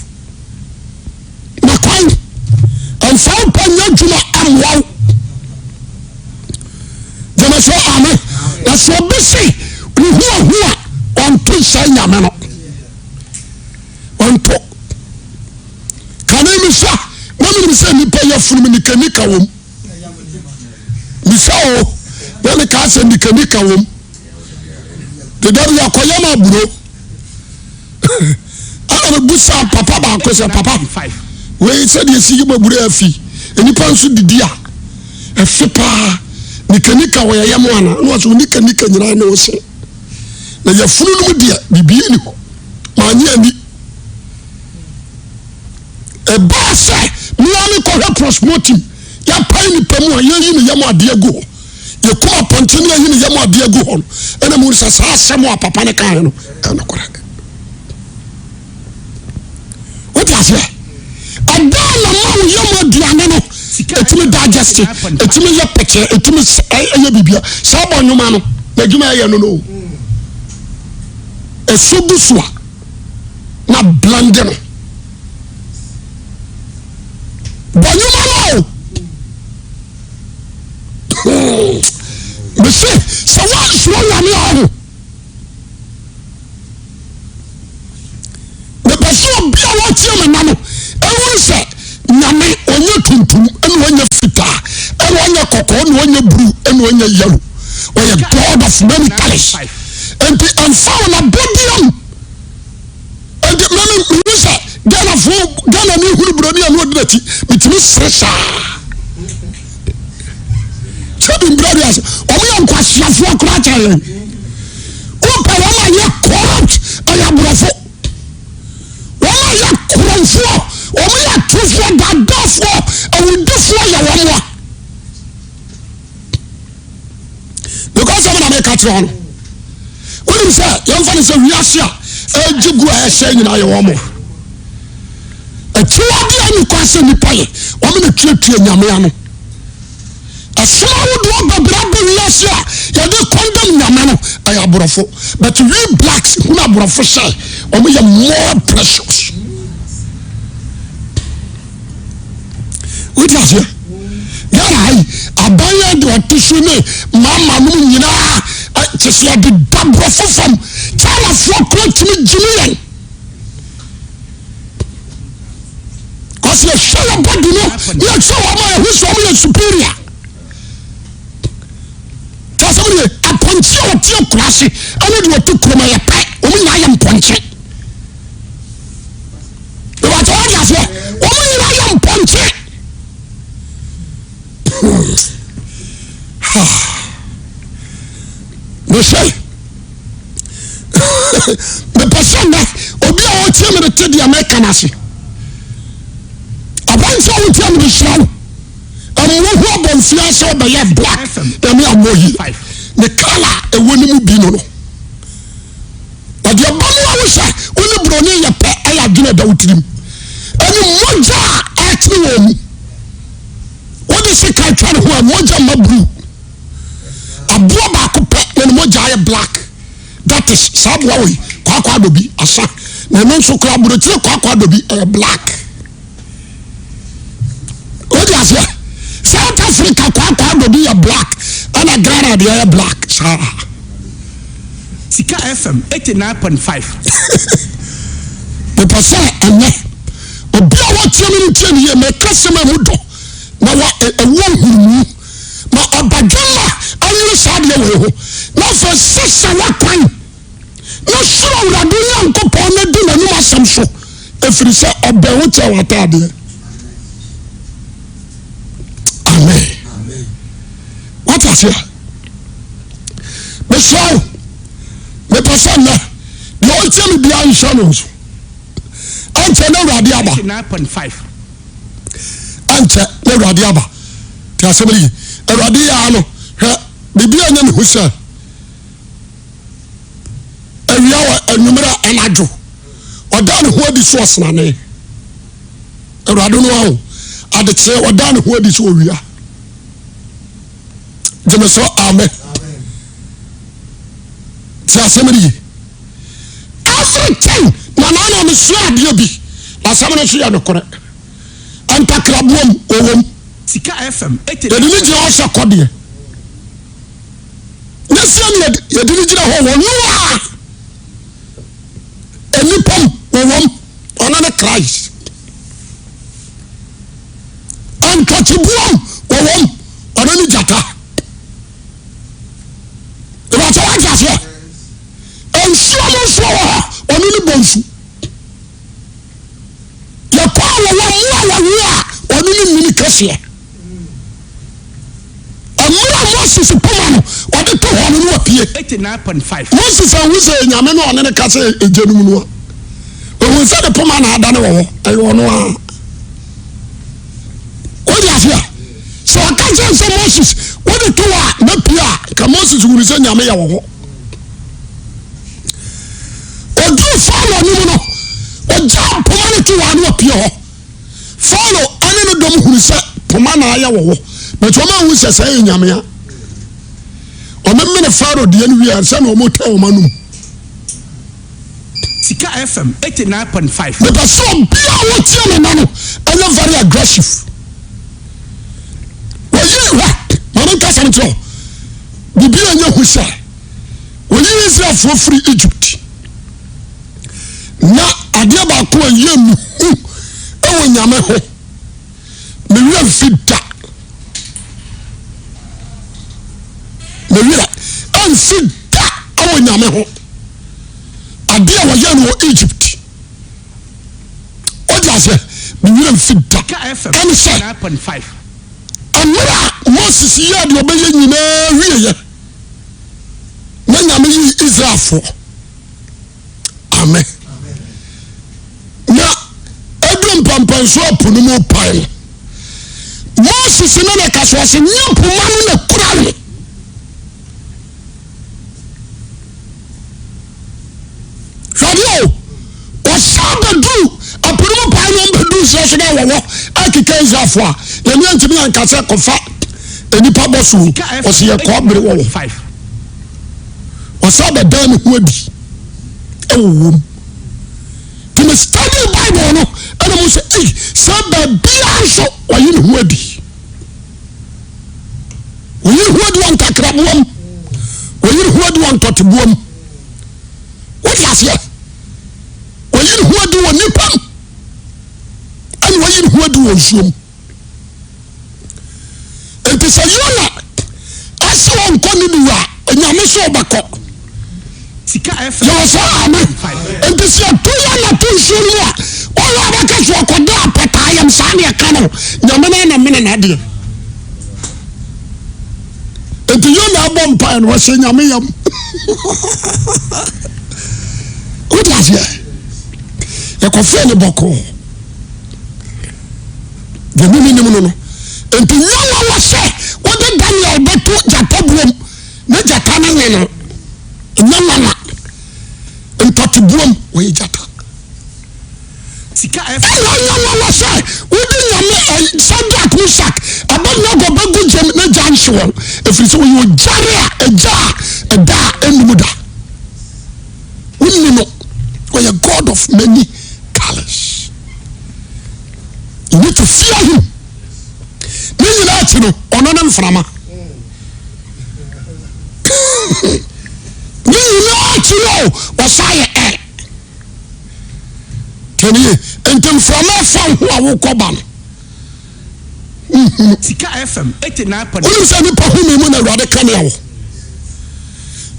Ma kwan. Mfa wo pɛ nyɛ adwuma mmoa wo. Gye me so aane. Na sɛ obi se ne ho ahu a, ɔnto nhyɛ Nyame no. Ɔnto. Kane mehwɛ na menim sɛ nnipa yɛ funum nikanika wom. Mehwɛ o na mekaa sɛ nikanika wom. Deda bi akɔyɛ ma aburo. Ɛna mebusa papa baako sɛ papa wei sɛdeɛ ɛsi yɛ aburo afi nnipa nso didi a ɛfe paa nikanika wɔ yɛyɛ mu ana na wɔsɛ nikanika nyinaa ne wo se na yɛfunu no mu deɛ biribi ni hɔ maanye ani. Ɛbaa sɛ me ara mekɔhwɛ postmortem, yɛapae nipa mu a yɛyi ne yam adeɛ agu hɔ, yɛkum apɔnkye ne yɛyi ne yam adeɛ agu hɔ no, ɛna mu sɛ saa asɛm a papa no kaeɛ no ɛnokorɛ. Wote aseɛ? Ɛdaa na ma wo yam aduane no ɛtumi digest, ɛtumi yɛ pɛkyɛ, ɛtumi ɛyɛ bibia. Saa bɔ nnwoma no, n'adwuma ɛyɛ no no. Ɛso gu so a na blende no. Bɔ nnwuma no o. Mese sɛ woansuro Nyame a ɔho. Mepɛ sɛ obi a wɔtie me na no ɛhunu sɛ Nyame ɔnyɛ tuntum ɛna ɔnyɛ fitaa ɛna ɔnyɛ kɔkɔɔ ɛna ɔnyɛ blue ɛna ɔnyɛ yellow. Ɔyɛ God of many colors. Nti ɛmfa wɔn abɔdeɛ mu. Nti mɛmi mehu sɛ Ghanafoɔ Ghana ni hunu buroni a na ɔdi n'akyi metumi sere saa. Sɛ bi mbura bi ase wɔn yɛ nkwasiafoɔ koraa kyɛn yɛn. Wopɛ wɔn a yɛ corrupt ɛyɛ aborɔfo. Wɔn a yɛ korɔmfoɔ wɔn yɛ atufoɔ daadaafoɔ awudifoɔ yɛ wɔn a. Because sɛ na meka kyerɛ wɔn. Wonim sɛ yɛmfa no sɛ wiase a ɛgye gu a ɛhyɛ nyinaa yɛ wɔn a. Akyiwade a ɛne kwan sɛ nnipa yɛ, wɔn na tuatua nyame ano. Ɛsom ahodoɔ bebree aba wiase a yɛde kɔndɛm nyame no, ɛyɛ aborɔfo. But we blacks hunu aborɔfo sɛ wɔn yɛ more precious. Wote aseɛ? Ghana ha yi, aban yɛ de ɔte so ne mama nom nyinaa kyɛ sɛ yɛde da borɔfo fam. Chinafoɔ kora tumi gyimi yɛn. Cause yɛhwɛ yɛ body no, ne yɛhwɛ wɔn a yɛhu sɛ wɔn yɛ superior. Tí a sɛ wɔn yɛ apɔnkye a wɔte akuraase ɛne deɛ wɔte kurom yɛ pɛ, wɔn nyinaa yɛ mpɔnkye. Ìbàtɛ wɔn de aseɛ, wɔn nyinaa yɛ mpɔnkye. Mehwɛ. Mepɛ sɛ nnɛ obi a ɔtie me no te deɛ meka no ase. Aberanteɛ a wotie me no hyira wo. Mmoa ho abɔmfia sɛ ɔbɛyɛ black nyame ammɔ yi. Ne kala a ɛwɔ ne mu bi no no. Na deɛ ɛba mu a wo sɛ wo ne buroni yɛ pɛ ɛyɛ adwene ɛda wo tirim. Ɛne mogya a ɛtene wɔ mu. Wode sika atwa ne ho a mogya mma blue. Aboa baako pɛ na ne mogya ayɛ black. That is saa aboa wei kwaakwa adobi asa na ɛno nso koraa aburokyire kwaakwa adobi ɛyɛ black. Wodi aseɛ South Africa kwaakwa adobi yɛ black ɛna Ghana deɛ yɛ black saa. Sika FM 89.5. Mepɛ sɛ ɛnɛ obi a wɔtie me no tie ne yie mɛka sɛm a mu dɔ na wa ɛwɔ nhunumu. Ma ɔbadwemma nwene saa adeɛ wei ho, na afei sesa w'akwan, na suro Awurade wo Nyankopɔn na di n'anom asɛm so, ɛfiri sɛ ɔbɛn wo kyɛn w'ataadeɛ. Amen. Wate aseɛ? Mesrɛ wo, mepɛ sɛ nnɛ deɛ ɔtie me biara nhyɛ no nso. Ankyɛ na Awurade aba. 89.5. Ankyɛ na Awurade aba. Te asɛm no ye. Awurade yɛ ara no, hwɛ, biribi a ɛnyɛ me hu sɛ, awia wɔ anwummerɛ anadwo, ɔdaa ne ho adi so ɔsenane. Awurade no aho. Adekyeɛ ɔdaa ne ho adi sɛ owia. Gyeme so amen. Ti asɛm no ye. Everything na na na mesua adeɛ bi. Na asɛm no nso yɛ nokorɛ. Ntakraboa mu ɔwɔ mu. Sika FM Yɛde ne gyina hɔ sɛ kɔdeɛ. Ne sɛ ne yɛde ne gyina hɔ wɔ noa. Nnipa mu wɔwɔ mu. Ɔno ne Christ. Ntɔteboa mu wɔwɔ mu. Ɔno ne gyata. Ìbàtɛ wájú aseɛ. Nsuo mu nso wɔ hɔ. Ɔno ne bonsu. Yɛkɔ a wɔwɔ mmoa a wɔwe a ɔno ne nwini kɛseɛ. Mmerɛ a Moses poma no ɔde to hɔ no ne wapue. 89.5. Moses anhu sɛ Nyame no ɔne no kasa egya no mu no a, ohun sɛ ne poma na adane wɔ hɔ, ɛyɛ ɔno a. Wode ase a, sɛ ɔka kyerɛ sɛ Moses wode to hɔ a mapue a, nka Moses hunu sɛ Nyame yɛ wɔ hɔ. Ɔduru Farao anim no, ɔgyaa poma no to hɔ a na wapue hɔ. Farao ne ne dɔm hunu sɛ poma na ayɛ wɔ hɔ, but wɔn ahu sɛ sɛ ɛyɛ nyame a. Wɔmemene Farao deɛ no wie ansa na wɔtɛ wɔn anom. Sika FM 89.5. Mepɛ sɛ obiara a wɔtie me nna no ɛnyɛ very aggressive. Wɔyi hwɛ, maame nkasa no kyerɛ wo. Biribi a ɛnyɛ hu sɛ wɔyi Israelfoɔ firi Egypt. Na adeɛ baako a ɛyɛ me hu wɔ Nyame ho, me werɛ mfi da. Me werɛ mfi da wɔ Nyame ho. Adeɛ a wɔyɛ no wɔ Egypt. Wode aseɛ, me werɛ mfi da. Ɛne sɛ, mmerɛ a Moses yɛɛ deɛ ɔbɛyɛ nyinaa wieɛ, na Nyame yii Israelfoɔ. Amen. Na edu mpɛmpɛnso a po no mu pae no, Moses ne ne ka so ɔse nyɛ poma no na kura no. Hwɛdeɛ o, ɔsan bɛduru ɛpo no mu pae no ɔmbɛduru serɛ so na wɔwɔ akeka Israelfoɔ a, Nyame antumi anka sɛ kɔfa nnipa bɔ so o, ɔse yɛ kɔɔbere wɔ wɔ. Ɔsan bɛdaa ne ho adi wɔ wɔm. Nti me study Bible no ɛna mu sɛ ei sɛ baabiara nso ɔyi ne ho adi. Ɔyi ne ho adi wɔ ntakraboa mu. Ɔyi ne ho adi wɔ ntɔteboa mu. Wote aseɛ? Ɔyi ne ho adi wɔ nipa mu. Ɛna ɔyi ne ho adi wɔ nsuo mu. Nti sɛ Yona ɛsɛ ɔnkɔ Niniwe a, Nyame sɛ ɔbɛkɔ. Yɛwɔ sɛ ame. Nti sɛ yɛto Yona to nsuo no mu a, ɔyɛ ɔbɛka so ɔkɔda apataa yam saa ne ɛka no. Nyame no ana mene n'adeɛ. Nti Yona abɔ mpaeɛ no ɔhyɛ Nyame yam. Wode aseɛ? Yɛkɔfrɛ no bɔkɔɔ. Deɛ mimi nim no no. Nti nyɛ nwanwa sɛ wode Daniel bɛto gyata buom na gyata no nye no. Nyɛ nwanwa. Ntɔte buom wɔyɛ gyata. Sika Ɛna nyɛ nwanwa sɛ wode nyame Shadrach, Meshach, Abednego bɛgu gyam na gya nhye wɔn. Ɛfiri sɛ wɔyɛ ogyare a ɛgya a ɛda a ɛnum da. Wonni no. Ɔyɛ God of many colors. You need to fear him. Ne nyinaa akyi no, ɔno ne mframa. Ne nyinaa akyi no, ɔsa yɛ ɛ. Tiɛnie, nti mframa fa ho a wokɔ ba no. Nhunu. Sika FM 89. Wonim sɛ nipa home mu na Awurade kanea wɔ.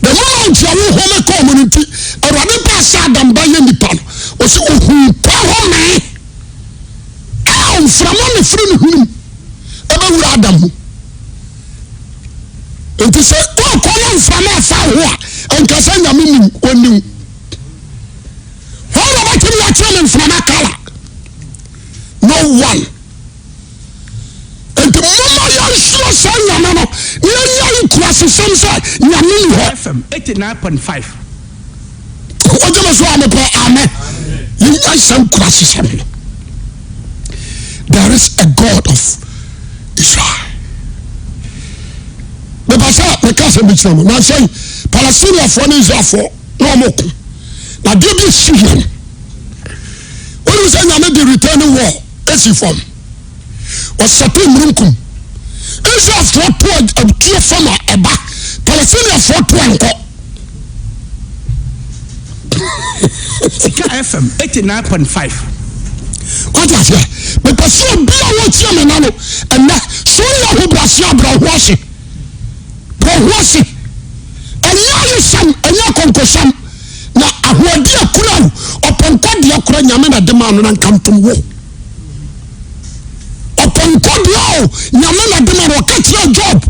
The moment a wo home kɔɔ mu no nti, Awurade baa sɛ Adam ba yɛ nipa no, ɔsi ohunta home. A mframa na firi ne hwenem ɛbɛwura Adam mu. Nti sɛ ɔkɔ na mframa afa ho a, nka sɛ Nyame nim, ɔnim. Hɔ na ɔbɛtumi akyerɛ me mframa kala. No one. Nti momma yɛnsuro saa Nyame no na yɛnya nkurasesɛm sɛ Nyame ni hɔ. FM 89.5. Wogye me so a mepɛ amen. Yɛnya saa nkurasesɛm no. There is a God of Israel. Mepɛ sɛ meka asɛm bi kyerɛ mo. Nansa yi, Palestiniafoɔ ne Israelfoɔ na wɔn ko. Na adeɛ bi si wɔn. Wɔn sɛ Nyame de retaining wall esi fam. Ɔsɛte mmerunkum. Israelfoɔ to atuo fam a ɛba. Palestiniafoɔ to ankɔ. Sika FM 89.5. Wate aseɛ? Mepɛ sɛ obi a wɔtie me na no ɛnɛ sɛ woyɛ ahobrɛaseɛ a brɛ ho ase. Brɛ ho ase. Ɛnyɛ ayesɛm, ɛnyɛ akɔnkɔsɛm. Na ahoɔden akura wo, ɔpɔnkɔ deɛ kora Nyame na de maa no na nka ntom wo. Ɔpɔnkɔ deɛ o, Nyame na de maa no. Ɔka kyerɛ Job,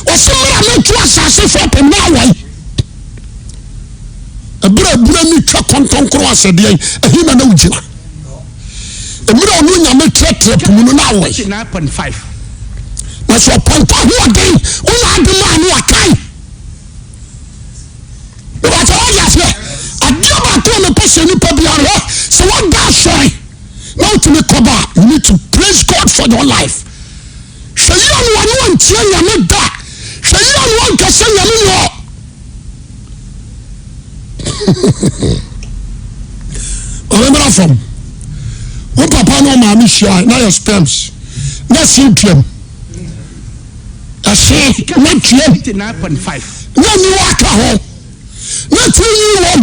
ɔsɛ mmerɛ a mɛtu asase fapem na awae. Ɛberɛ a abura no twa kɔntɔnkoro asɛdeɛ yi, ɛhe na na wogyina? Mmerɛ a ɔno Nyame trɛtrɛ po mu no na awɔe. Na sɛ ɔpɔnkɔ ahoɔden wona ade maa no akae. Ìbàtà wọ́n yà aseɛ. Adeɛ baako a mepɛ sɛ nipa biara hɔ sɛ wɔda asɔre na wotumi kɔba a you need to praise God for your life. Hwɛ yie na wɔn antie Nyame da. Hwɛ yie na wɔn nkasa Nyame ni hɔ. Maame mmra fam. Wo papa ne ɔmaame hyia na yɛ sperms na ɛse tuam. Ɛse na tuam. Na aniwa aka ho. Na tiri nwi wɔm.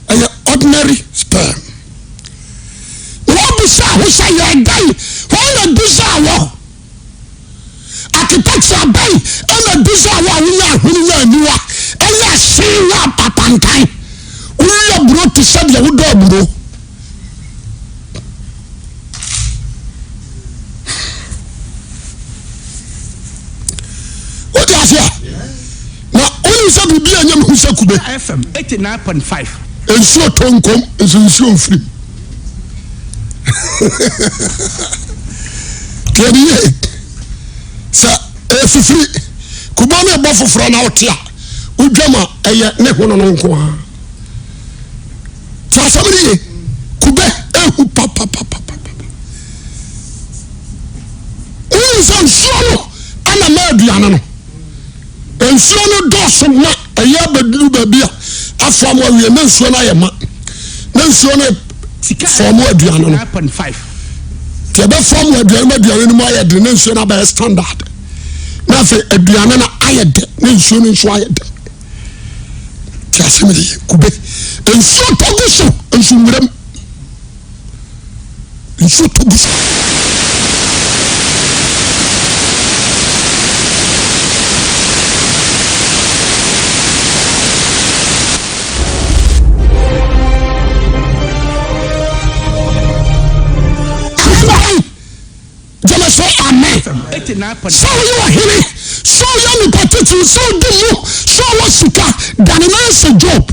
Ɛyɛ ordinary sperm. Na wɔbisa ho sɛ yɛ dɛn? Wɔn na bisa wɔ. Architecture bɛn na bisa wo a wonya ahwene nya aniwa ɛyɛ asen nya apapantan woyi aburo te sɛ deɛ wodɔ aburo. Wode aseɛ na wonim sɛ biribi a ɛnyɛ mehu sɛ kube. FM 89.5. Nsuo tɔ nkom nso nsuo mfirim. Tiɛ ne yie sɛ ɛfifiri kubɔ no ɛbɔ foforɔ na wote a wodwa ma ɛyɛ ne hono no nko ara. Sɛ asɛm no ye kube ehu papapapapa. Wonim sɛ nsuo no ana ma aduane no. Nsuo no dɔɔso ma ɛyɛ abɛduru baabi a afɔm awie na nsuo no ayɛ ma na nsuo no fɔm aduane no nti ɛbɛfɔm aduane ma aduane no mu ayɛ den na nsuo no abɛyɛ standard na afei aduane no ayɛ dɛ na nsuo no nso ayɛ dɛ te asɛm de yɛ kube nsuo tɔ gu so nso nwuram Nsuo tɔ gu so. Gyeme so amen. Sɛ woyɛ ɔhene, sɛ woyɛ nipa titiri, sɛ wodi mu, sɛ ɔwɔ sika, dane na sɛ Job.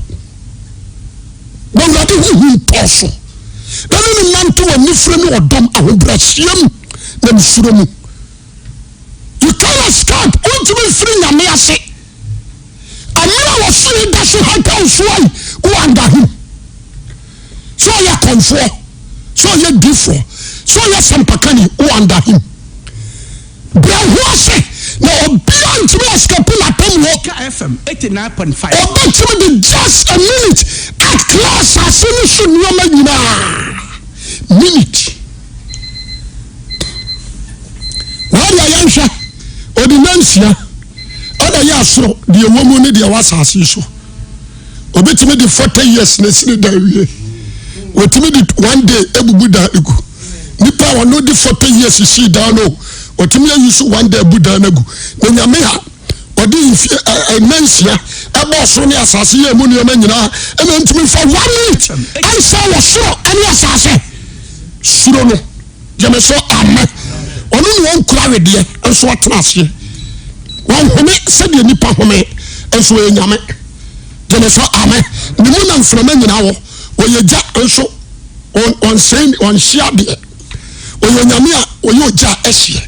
Na Awurade ho hu ntɔɔ so, na ne no nante wɔ anifere ne ɔdɔm, ahobrɛaseɛ mu na ne suro mu. You can't escape. Wontumi mfiri Nyame ase. Mmerɛ a wɔsoro da so hata wo soɔ yi, wo under him. Sɛ ɔyɛ kɔmfoɔ, sɛ ɔyɛ difoɔ, sɛ ɔyɛ sɛmpakani, wo under him. Brɛ wo ho ase na obiara ntumi escape n'atemmuo. Sika FM 89.5. Ɔbɛtumi de just a minute akra asase no so nneɛma nyinaa. Minute. Na ɔde ayɛ nhwɛ, ɔde nansia ɛna yɛ asoro deɛ ɛwɔ mu ne deɛ ɛwɔ asase so. Obetumi de 40 years na esi ne dan wie. Otumi de one day ebubu dan egu. Nipa a ɔno de 40 years sii dan no, otumi ayi so one day abu dan no agu. Na nyame a ɔde mfie ɛnna nsia ɛbɔ ɔsoro ne asase yɛ emu nneɛma nyinaa ɛna ntumi nfa one minute ansa wɔ soro ɛne asase. Suro no. Gyeme so amen. Ɔno na ɔnkura wedeɛ nso ɔtena aseɛ. Wɔnhome sɛdeɛ nipa home nso ɔyɛ nyame. Gyeme so amen. Ne mu na mframa nyinaa wɔ. Ɔyɛ gya nso ɔnsɛn ɔnhye adeɛ. Ɔyɛ onyame a ɔyɛ ogya a ɛhyeɛ.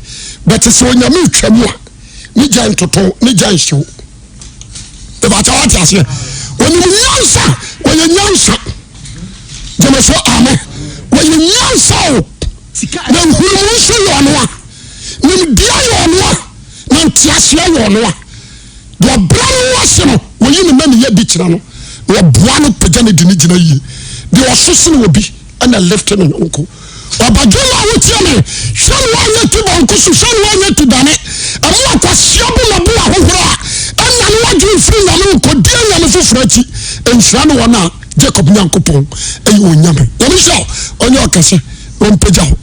Bɛte sɛ onyame retwa mu a ne gya ntoto ne gya nhyew. Ìbàtà wate aseɛ. Ɔnim nyansa ɔyɛ nyansa. Gyeme so amen. Ɔyɛ nyansa o. Nteaseɛ wɔ no a, deɛ ɔbrɛ ne ho ase no, wɔyi ne mani adi kyerɛ no, na wɔboa no pagya no de no gyina yie. Deɛ ɔso sene obi na lift ne yɔnko. Ɔbadwemma a wotie me, hwɛ ne woanyɛ ti bɔnko so, hwɛ ne woanyɛ ti dane. Ɛmo akwasia bo na bo ahohora a, ɛnna ne wadwene mfiri nyame ho kɔdi anyame foforɔ akyi. Nhyira ne wɔn a Jacob Nyankopɔn yɛ wɔn nyame. Nyame nhyira wo, ɔnyɛ ɔkɛse na ɔmpagya wo.